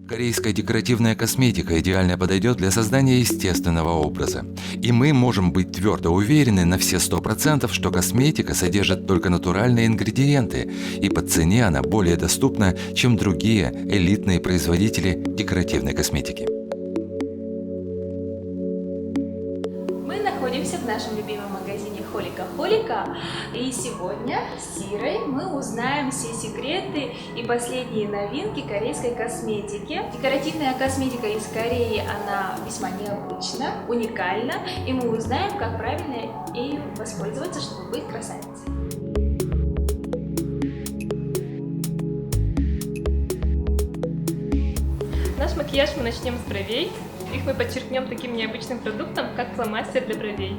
Корейская декоративная косметика идеально подойдет для создания естественного образа. И мы можем быть твердо уверены на все 100%, что косметика содержит только натуральные ингредиенты, и по цене она более доступна, чем другие элитные производители декоративной косметики. Мы находимся в нашем любимом магазине Холика Холика. И сегодня с Сирой мы узнаем все секреты и последние новинки корейской косметики. Декоративная косметика из Кореи, она весьма необычна, уникальна. И мы узнаем, как правильно ею воспользоваться, чтобы быть красавицей. Наш макияж мы начнем с бровей. Их мы подчеркнем таким необычным продуктом, как фломастер для бровей.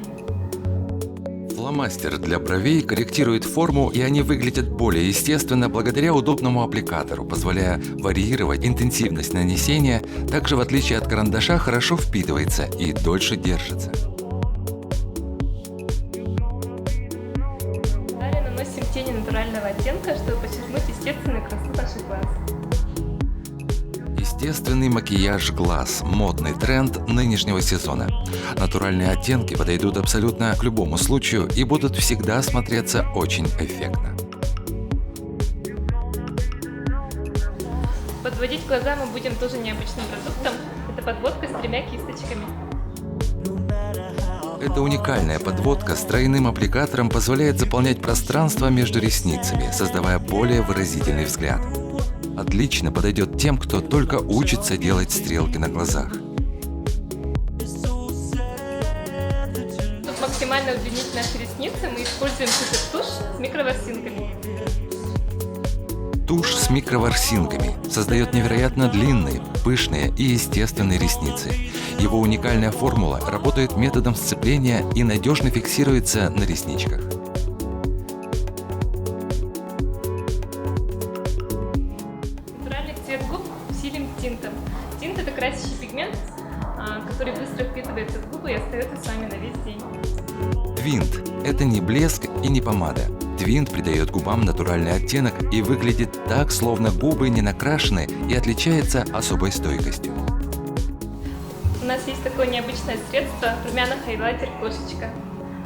Фломастер для бровей корректирует форму, и они выглядят более естественно благодаря удобному аппликатору, позволяя варьировать интенсивность нанесения, также в отличие от карандаша хорошо впитывается и дольше держится. Далее наносим тени натурального оттенка, чтобы подчеркнуть естественную красоту наших глаз. Естественный макияж глаз – модный тренд нынешнего сезона. Натуральные оттенки подойдут абсолютно к любому случаю и будут всегда смотреться очень эффектно. Подводить глаза мы будем тоже необычным продуктом. Это подводка с тремя кисточками. Эта уникальная подводка с тройным аппликатором позволяет заполнять пространство между ресницами, создавая более выразительный взгляд. Отлично подойдет тем, кто только учится делать стрелки на глазах. Чтобы максимально удлинить наши ресницы, мы используем супер тушь с микроворсинками. Тушь с микроворсинками создает невероятно длинные, пышные и естественные ресницы. Его уникальная формула работает методом сцепления и надежно фиксируется на ресничках. Натуральный цвет губ усилим тинтом. Тинт – это красящий пигмент, который быстро впитывается в губы и остается с вами на весь день. Твинт – это не блеск и не помада. Твинт придает губам натуральный оттенок и выглядит так, словно губы не накрашены и отличается особой стойкостью. У нас есть такое необычное средство – румяна-хайлайтер «Кошечка».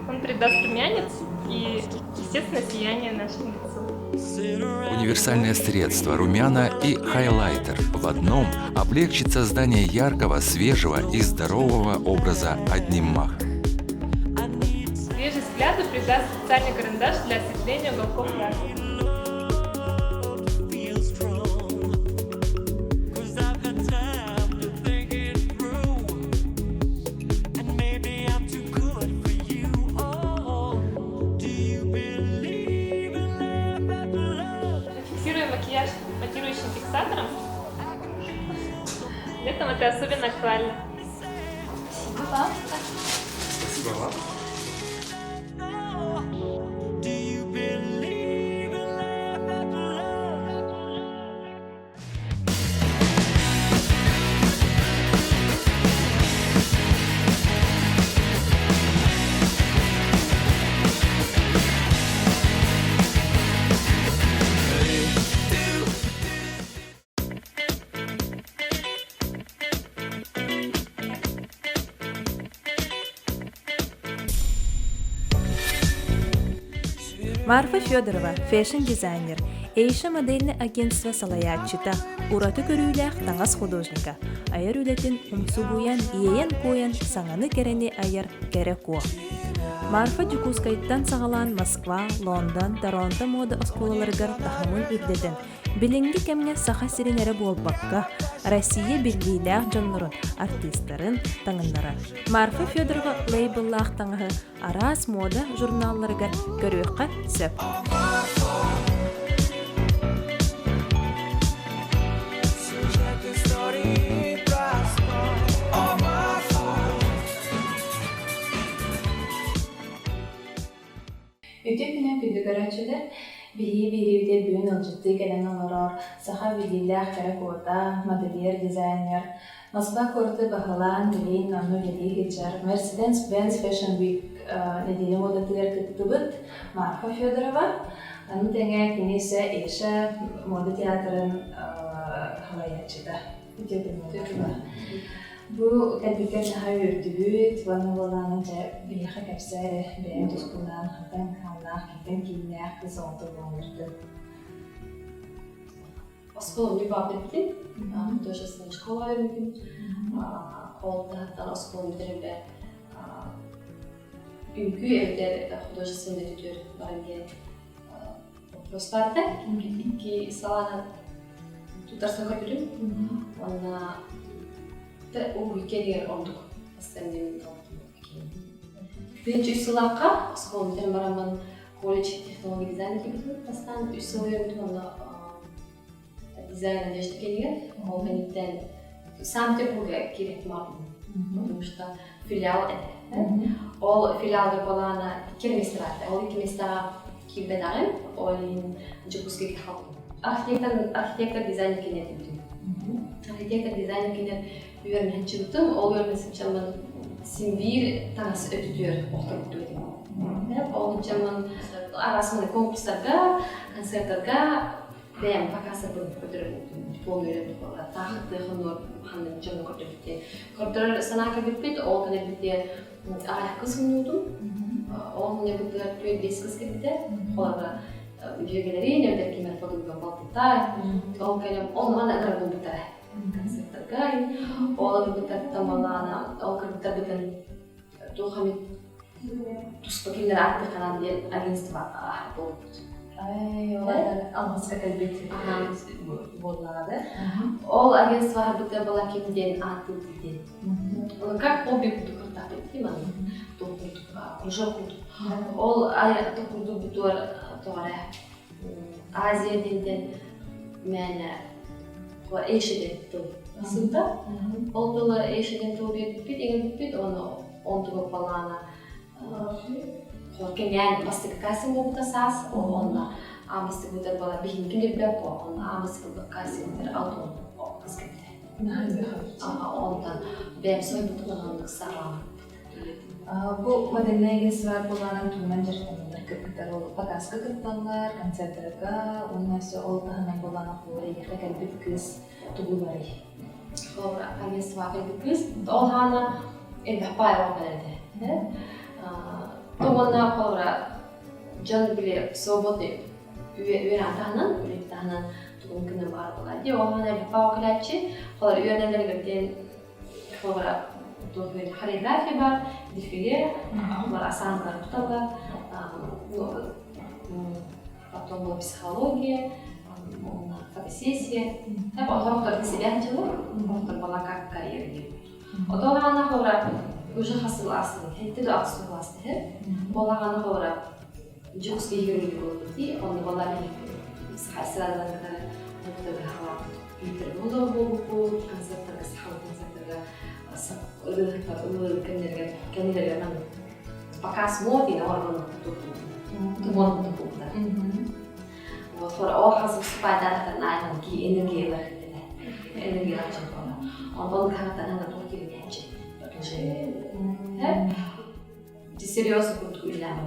Он придаст румянец и, естественно, сияние нашему лицу. Универсальное средство румяна и хайлайтер в одном облегчит создание яркого, свежего и здорового образа одним махом. Свежесть взгляду придаст специальный карандаш для осветления уголков глаз. Зафиксируем макияж матирующим фиксатором. Летом это особенно актуально. Спасибо вам. Спасибо вам. Марфа Федорова, фэшн-дизайнер, Эйша модельнай агентство салайааччыта, ураты көрүүлээх таҥас художника, айар үлэтин умсугуйан, иэйэн-куойан саҥаны кэрэни айар кэрэ куо. Марфа Дьокуускайтан саҕалаан Москва, Лондон, Торонто муода оскуолаларыгар таһымын үрдэтэн, билиҥҥи кэмҥэ Саха сирин эрэ буолбакка, Россия биллиилээх дьоннорун, артыыстарын таҥыннарар. Марфа Федорова лейбллаах таҥаһы араас муода журналларыгар көрүөххэ сөп. Үтүө күнүн күндү көрөөччүлэр! Биһиги биэриибитигэр бүгүн ыалдьыттыы кэлэн олорор саха биллиилээх кэрэ куота, модельер, дизайнер, Москва куораты баһылаан билигин онно үлэлии сылдьар Mercedes-Benz Fashion Week нэдиэлэ муодатыгар кыттыбыт Марфа Федорова. Ону тэҥэ кини өссө Эша муода театрын салайааччыта. Үтүө күнүн. Бу кэлбиккэр наһаа үөрдүбүт уонна буоллаҕына дьэ биһиэхэ кэпсээ эрэ бэйэҥ тускунаан хантан хааннаах, кимтэн кииннээх кыыс оҕото буоларгын. Оскуола Ньурбаҕа бүтэрбитим, художественнай школа үөрэммитим. Ол таһыттан оскуола бүтэрэрбэр үҥкүү эбэтэр художественнай өттүгэр баран диэн вопрос баарда. Икки салаанан тутарсан көрбүтүм. Уонна уруй кэнигэр ордук бастан Тыһыынча үс сылаахха оскуола бүтэрэн бараммын колледж технологии дизайна киирбитим. Бастаан үс сыл үөрэммитим уонна дизайн одежды кэнигэр. Ол кэнниттэн Санкт-Петербурга киирэн бардым. Потому что филиал этэ. Ол филиалга балаана икки миэстэ баар. Ол икки миэстэҕэ киирбэтэҕим. Ол иһин Дьокуускайга хаалбытым. Архитектор, архитектор дизайнер кэннэ бүтүм. Архитектор дизайнер кэннэ үөрэнээччибитим. Ол үөрэнэ сылдьаммын син биир таҥас өтүтүөр охторбут этим. Ол сылдьаммын араас конкурстарга, концертарга бэйэм показываю көрдөрөр диплом үөрэммит буолла таах тыахынуор ханна дьону көрдөрбүттэ көрдөрөр санаа кэлбиппит ол кэлбитте аҕыйах кыс мунньубутум ол мунньубутугар түөрт биэс кыс кэлбитэ холобура дьүөгэлэрин эбэтэр кимэр подруга балтыта ол кэлэн ол манна ынырар буолбуттара концерттарга ол ынырбыттартан балаана ол кыргыттарбытын туох эмит туспа кинилэр ааттыахханаан диэн агентство буолбут. Алгыска кэлбит буоллаҕа да? Ол агентство аһарбыта была ким диэн ааттыыр диэн. Ол как хобби курдук кыртаахпыт дии манна туох курдук кружок курдук. Ол курдук бутуар тоҕо Азия диэнтэн мээнэ Эйша диэн тыл сыта. Ол тылы Эйша диэн тыл биэрбиппит, иҥэрбиппит, уонна онтуга балаана кэҥээн бастакы кастинг буолбута саас, ол онно аан бастакыбытар бала биһиги килирбэт буо, онно аан бастакы кастингтар алтон кыз кэлбитэ. Онтон бэйэм сойбутун оннук саҕаламмыппыт. Бу модельнай агентство буолаанан тугунан дьарыктаналлар кыргыттар ол показка кытталлар, концерттарга уонна өссө ол таһынан буолаана холобура эйиэхэ кэлбит кыыс тугу барый? Холобура агентствоҕа кэлбит кыыс ол хаана элбэх баай оҕо этэ. Уонна холобура дьон били свободный үөрэх таһынан, үлэ таһынан тугун гынан баар буолар дии. Ол хаана элбэх баай оҕо кэлээччи, холобура үөрэнэллэригэр диэн холобура хореография бар, дефиле, олар асаанылар туталлар, потом была психология, фотосессия. Так оһохтор сидэн дьылы, оһохтор была как карьера диэн. Отоҕаана хора уже хасыл астын, хетте да ахсыл асты. Болаганы хора дьукс киһигэр буолбут, онно была сразу Питер буолбуппут, концерттарга, сахалыы концерттарга ырыа кэмнэргэ кэмнэргэ показ мод и орган туман туппута. Вот ол хас выступайдаатар наайан ки энергиялар энергиялар чонтоно. Онтон кахаттан туох киринээчи предложение. Серьезно курдук үлэлээн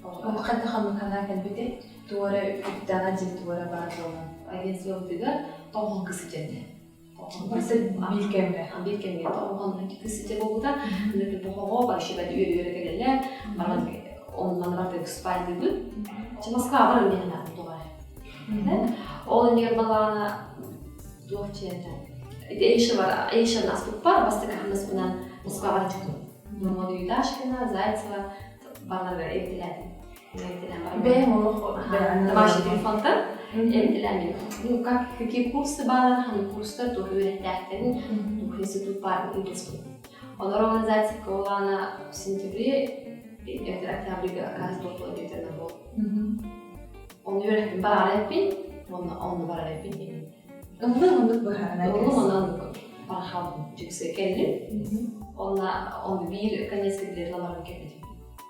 Ол ханна ханнык санаа кэлбитэй? Туора үптэҕэ дьин туора баар буолан. Агентствобытыгар тоҕон кысы дьэннэ. Барыта биир кэмҥэ. Биир кэмҥэ тоҕон кысы дьэ буолбута. Бохоҕо вообще үөрэ-үөрэ кэлэллэр. Баран оннан барда выступайдыыбыт. Чэ Москва баран диэн тоҕо. Ол иннигэр балаана туох чиэнэ. Ити Эйша бар, Эйшаны аспыппар бастакы хамнаспынан Москва баран чуктум. Молодую Юташкина, Зайцева барларыгар эмтилээтим. Бэйэм олох Домашний телефонтан эмтилээмин. Ну, как, какие курсы баалар, ханнык курстар, туох үөрэхтээхтэрин, туох институт баарын ыйытыспын. Олор организация олаана в сентябре, эбэтэр октябрьга отказ буолуо диэтэрнэ буол. Оны үөрэхпин барар эппин, уонна онно барар эппин диэн. Ыллык оннук быһаарына Ыллым онон бархам дьиксэ кэллим. Онна он биир конец билер лабарым кэлбитим.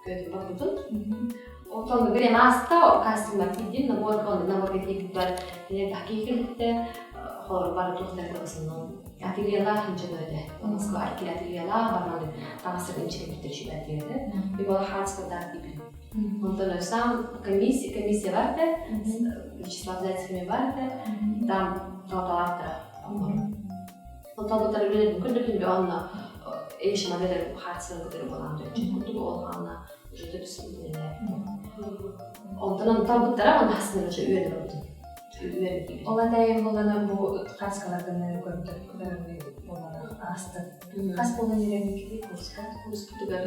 Көтүм барбытым. Оттон время ааста, кастингмар тиийдим, наборга, онно наборга тиийбиппэр кинилэр киһи кэлбиттэ, холобур бары туохтары табысынным. Ательелаах инчэн этэ. Москва ательелаах барманы таҥастарын инчэрэбиттэр үчүгэй ателье. И была хардскадаах тиийбитим. Онтон сам комиссия бар этэ, Вячеслав Зайцев бар этэ, там талапалаахтара. Онтон бутар үлэлэрин көрдөтүн онно эйшема бэлэр хардсканы көтөрү буолан курдук ол хаана уже төпсүбүтүнэ. Онтон талбыттара онно хасынан уже үөрэнэ барбытым. Үөрэнэ Ол атайын булана бу хаскаларганы көрдөр көрөргө буолана аастын. Хас буолан үөрэммиккитий курска? Курспутугар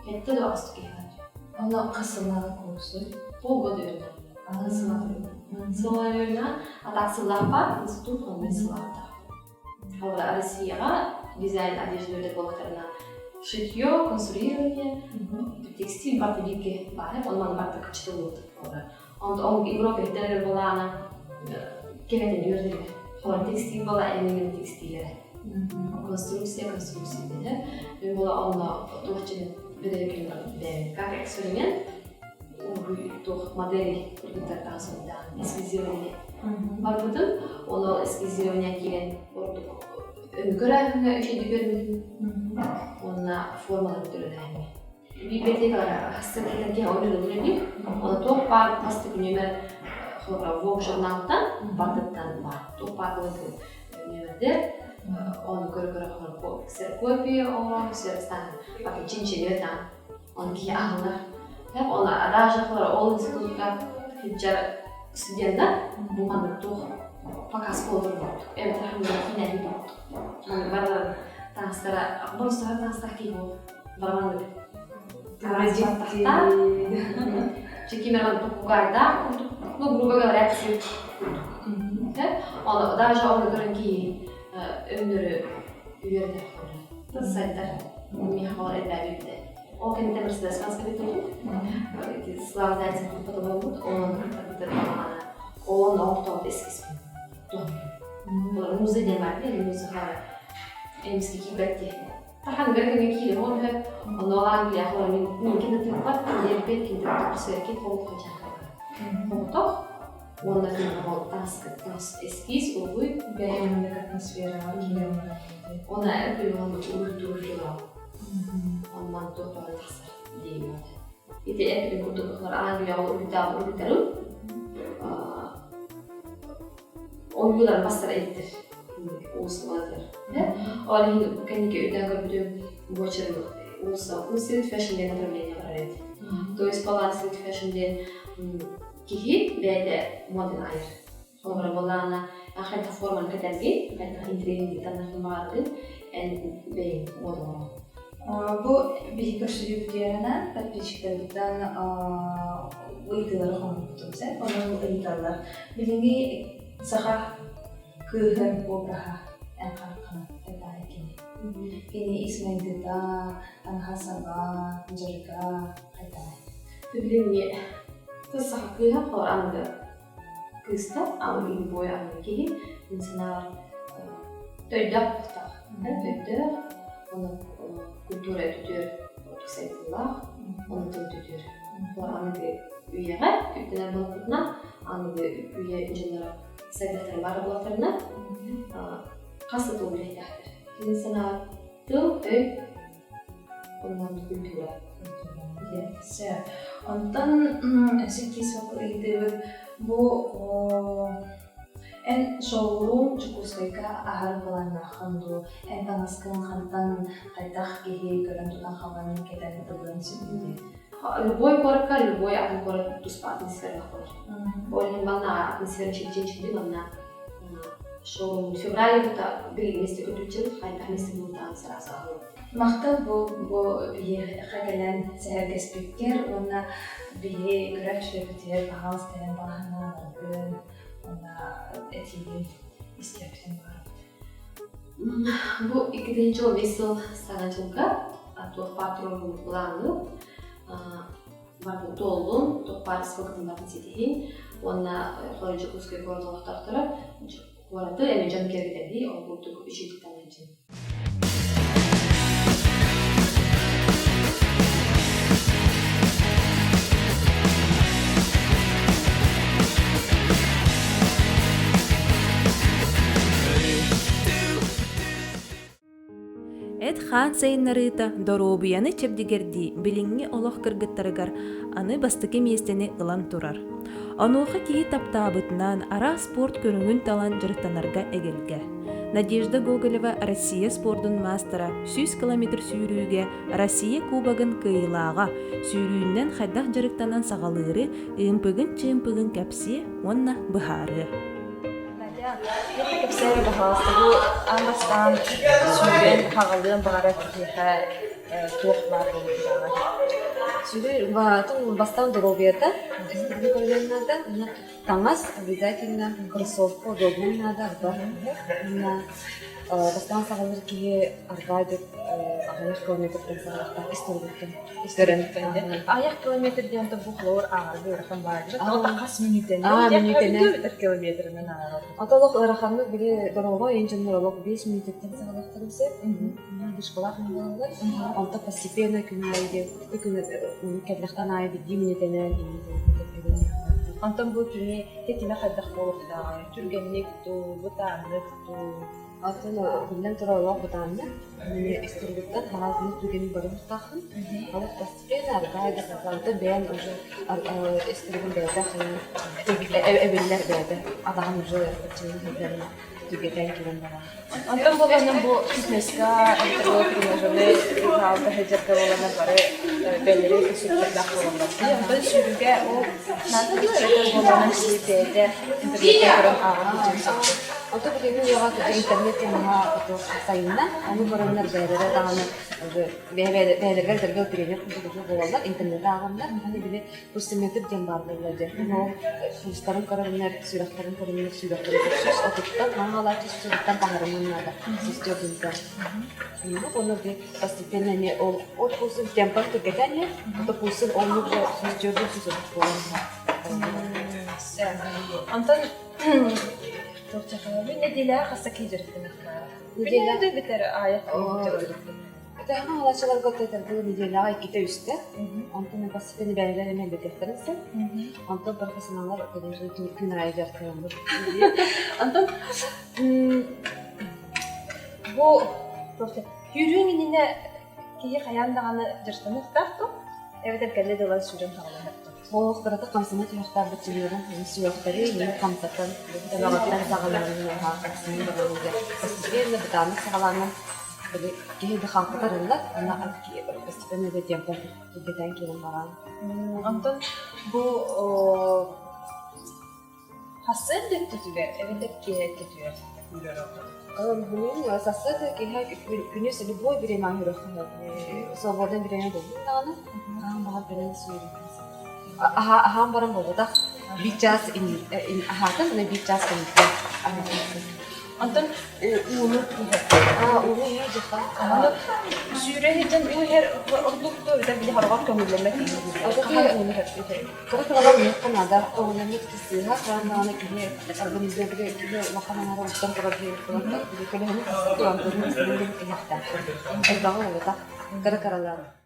Кэтте да астык киһи. Онно хас сыллааҕы курсуй? Полгода үөрэнэ. Сыллаах үөрэнэ. А так сыллаахпа институт онно сыллаахта. Холобура, Россияҕа дизайн одежды үөрэтэр буоллахтарына шитье, конструирование, текстиль барыта бииргэ баар, онон барыта кыччатыллыбыт холобура. Онтон Европа иһитэр буолаана кэбэтин үөрдүлэр. Холобура, текстиль буола эмиэ текстилэрэ. Конструкция, конструкция дэнэр. Мен буола онно туох дьин бэдэрикин бэйэм как эксперимент туох модели кыргыттартан сылдаах эскизирование барбытым. Ону эскизирование киирэн ордук көрөөһүҥҥэ үчүгэйдик көрбүтүм уонна формаларын төрөлөөһүҥҥэ. Библиотекалара хастык киһи ойуун үлэлиир. Оны туох баар бастакы нүөмэр холобура Vogue журналтан бардыттан баар. Туох баар нүөмэрдэр оны көрө-көрө холобура ксерокопия оҥорон ксеростаан бакы чинчийэр таан оны киһи аһыллар. Оны даже холобура ол институтка сылдьар студенттар бу маннык туох показ буолар эбэтэр ханнык киинэһин барыларын таҥастара боростуой таҥастаах киһи буолар бараманнык Чекимерон попугайдаах курдук, ну, грубо говоря, цирк курдук. Оны даже оны көрөн киһи өҥнөрү үөрэнэр холобура. Сайдар. Миэхэ ол элбээбитэ. Ол кэнниттэн Мерседес Франска бүтүрдүм. Слава Зайцев потом Оны кытта Ол оҥортообут эскизпин. Музей диэн бар музыка эмискэ киирбэт дии. Тахан бэр кэмҥэ киирэн олорор, онно Англия мин минкин да тыыппат, ньиэрбин кинди тупсэрки холку Хоҕотох уонна кинигэ таҥас эскиз уруһуй Бэйэмник атмосфераҕа киирэн барар. Она эр уруһуй Оннан туох баҕа тахсар диэбит. Ити эппитин курдук Англияҕа уруһуйдаабыт уруһуйдарым ойуулар бастар эбиттэр уулуссалар. Ол иһин кэнники өйдөөн көрбүтүм буочарым уулусса street fashion диэн направление барар эбит. То есть балаан street fashion диэн киһи бэйэтэ модун айар. Холобура буоллаҕына хайдах форманы кэтэргин, хайдах интриги таннахын баҕаргын, эн бэйэҥ мода оҥорон. Бу биһи көрсүһүүбүтүгэр подписчиктарбыттан ыйытыылары хомуйбутум сеп, онон ыйыталлар. Билиҥҥи саха кыыһын обраһа эн хараххына хайдаҕый кини? Кини ис майгыта, таҥаһа-саба, дьарыга хайдаҕый? Билиҥҥи саха кыыһа холор аныгы кыыстар, аныгы любой аныгы киһи мин санаабар төйдөөх буолуохтаах. Төйдөөх, оны культура өтүтүөр ордук сайдыылаах, оны тыл өтүтүөр. Аныгы үйэҕэ үктэнэр буолбутунан, аныгы үйэ дьонноро сайдыахтара баар буоллахтарына, хас да тыл билиэхтээхтэр. Мин санаабар тыл, өй онон культура. Сөп. Онтон өссө киис ыйытыыбыт бу эн шоурум Дьокуускайга аһар былааннааххын дуу, эн таҥаскын хантан хайдах киһи көрөн тутан хабан кэтэн ылыан сөбүй? Любой куоракка, любой атын куорат туспа атмосфералаах буолар. Ол иһин манна атмосфера чинчи манна шоурум февраль бута билигин миэстэ көрдүүччү хайдах миэстэ буолтаан сразу аһыллар. Махтал бу бу биһиэхэ кэлэн сэһэргэспиккэр уонна биһи көрөөччүлэрбитигэр пожалуйста эн баҕаһынааларгын уонна этиигин истиэхпитин баҕарабыт. Бу 2015 сыл Саҥа дьылга туох баар туруорбут былаанныы барбыт туоллун, туох баар ссылкатын ситиһин уонна Хоро Дьокуускай куорат олохтоохторо куораты эмиэ дьон кэргэннии ол курдук үчүгэй таҥнадьын. Эт-хаан сайыннарыыта доруобуйаны чэбдигэрдии билиҥҥи олох кыргыттарыгар аны бастакы миэстэни ылан турар. Онуоха киһи таптаабытынан араас спорт көрүҥүн талан дьарыктанарга эгэлгэ. Надежда Гоголева Россия спордун маастара 100 километр сүүрүүгэ Россия Кубогын кыайыылааҕа, сүүрүүнэн хайдах дьарыктанан саҕалыыры ыымпыгын-чыымпыгын кэпсиэ уонна быһаарыа. Надя, кэпсээн баһаалыста бу аан бастаан сүүрэн хаҕалыан баҕарар киһиэхэ туох баар буолуохтааҕый? Сүүрүү баҕатын бастаан доруобуйата көрүлүөн наада. Таҥас обязательно кроссовка удобнай наада арба. Уонна бастаан саҕалыыр киһи арбаа деп аҕыйах километртан саҕалахтаах историяттан Көрөн Аҕыйах километр диэн бу холобур ааҕарга ыарахан баар хас мүнүүтэнэн мүнүүтэнэн километрынан ааҕар. Ата олох ыараханнык били дорога ең дьоннор олох 5 мүнүүтэттэн саҕалахтарын сөп. Дышкалаах буолаллар. Онто постепенно күн аайы күн кэллэхтэн аайы биирдии мүнүүтэнэн Онтон бу кини тэтимэ хайдах буолуохтааҕый? Түргэнник дуу, бытааннык дуу? Атын биллэн турар олох бытааннык. Мин историяттан хараатыны түгэни барымтахын. Олох постепенно арбай да бэйэн уже историян бэйэтэ эбиллэр бэйэтэ адаҕын уже баччыгын түгэтэн кэлэн баран. Онтон буоланын бу фитнеска, тренажерный залга сылдьарга буолана бары бэлэри көсүттэрдээх буолаллар. Онтон сүүрүүгэ ол наада буоланын киһи бэйэтэ интернеттэн көрөн ааҕан сылдьан сөп. Ото билигин үйэҕэ интернет темаҕа сайынна. Ону көрөннөр бэйэлэрэ даҕаны бэйэлэригэр дэргэл тренер курдук буолаллар, интернети ааҕаннар. Аны били пульсометр диэн баар буолла дьэ. Ол пульстарын көрөннөр, сүрэхтэрин көрөннөр, сүрэхтэрин 130-тан хаҥалааччы 130-тан таһаарымын наада. 140-тан. Онно постепенно не ол ол пульсын темпын түргэтэн ото пульсын оннук же 140 130 буолан. Онтон Туох нэдиэлэҕэ хаста киһи дьарыктаныахтааҕа? Нэдиэлэ бүтэр аайы Тэһэн алачаларга тэтэрбыл нэдиэлэҕэ иккитэ-үстэ. Онтон бастакы бэйэлэр эмиэ элбэтиэхтэрин сөп. Онтон профессионаллар конечно күн аайы дьарыктанабыт. Онтон бу сүүрүүн иннинэ киһи хайаан даҕаны дьарыктаныахтаах дуо? Эбэтэр кэллэ да ылан сүүрэн саҕаланар дуо? Олох кырата хамсана түһүөхтээх быччыҥнарын сүһүөхтэри хамсатан төбөҕүттэн саҕаланан хамсаныы барылыга постепенно бытааннык саҕалаанан били киһи дыхалката арыллар уонна постепенно да темпа түргэтэн киирэн баран. Онтон бу Сарсыарда өттүтүгэр эбэтэр киэһэ өттүтүгэр күүрэр ордук. Бүгүн сарсыарда киэһэ күнүс любой время үрэххэ свободное время буллум даҕаны хаһан баҕар кэлэн сүүрүөххэ сөп. Аһаан баран буолбатах биир чаас аһаатым уонна биир чаас кэнниттэн аһаатым. Онтон ууну иһэр. Ууну иһэр дьахтар. Аны сүүрэ сылдьан уу иһэр ордук дуо эбэтэр били хороҕор көҥүллэммэт хаһан ууну иһэр Кыра кыралар уйуохха наада. Оҕонньорбут сыыһа хаан даҕаны киһи организмыгар киһи улахан аҥара устан турар диэн көлөһүнү туран көрүн иһиэхтээхпин. Элбэҕи уолатах, кыра кыралаан.